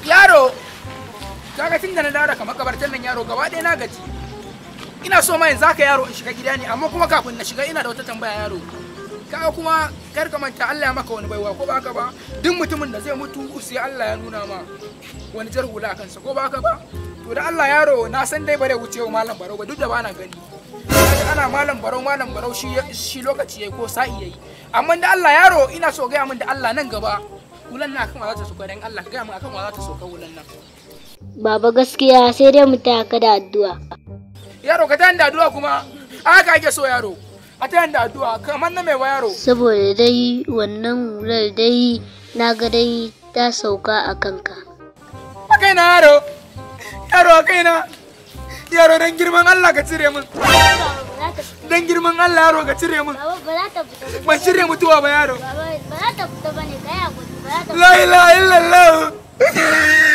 Yaro, kaga tun da na dawo daga makabartar nan yaro gaba ɗaya na gaji. Ina so ma yanzu haka yaro in shiga gida ne, amma kuma kafin na shiga ina da wata tambaya yaro. Kaga kuma kar ka manta Allah ya maka wani baiwa ko ba haka ba? Duk mutumin da zai mutu sai Allah ya nuna ma wani jar hula a kansa ko ba haka ba? To da Allah yaro na san dai bare wucewa Malam Barau ba duk da bana gani. Kaga ana Malam Barau Malam Barau shi lokaci yayi ko sa'i yayi. Amma da Allah yaro ina so gaya min da Allah nan gaba hulan nan akan wa za ta soka, dan Allah gaya min akan wa za ta soka hulan nan. Baba gaskiya sai dai mu taya ka da addu'a. Yaro ka tayar da addu'a kuma haka ake so yaro. A tayar da addu'a kamar na mai wa yaro. Saboda dai wannan hular dai na ga dai ta sauka a kanka. A kaina yaro. Yaro a kaina. Yaro dan girman Allah ka cire min. Dan girman Allah yaro ka cire min. Baba ba za ta fita ba. Ban shirya mutuwa ba yaro. Baba ba za ta fita ba ne, ka yi hakuri, ba za ta La ilaha illallah.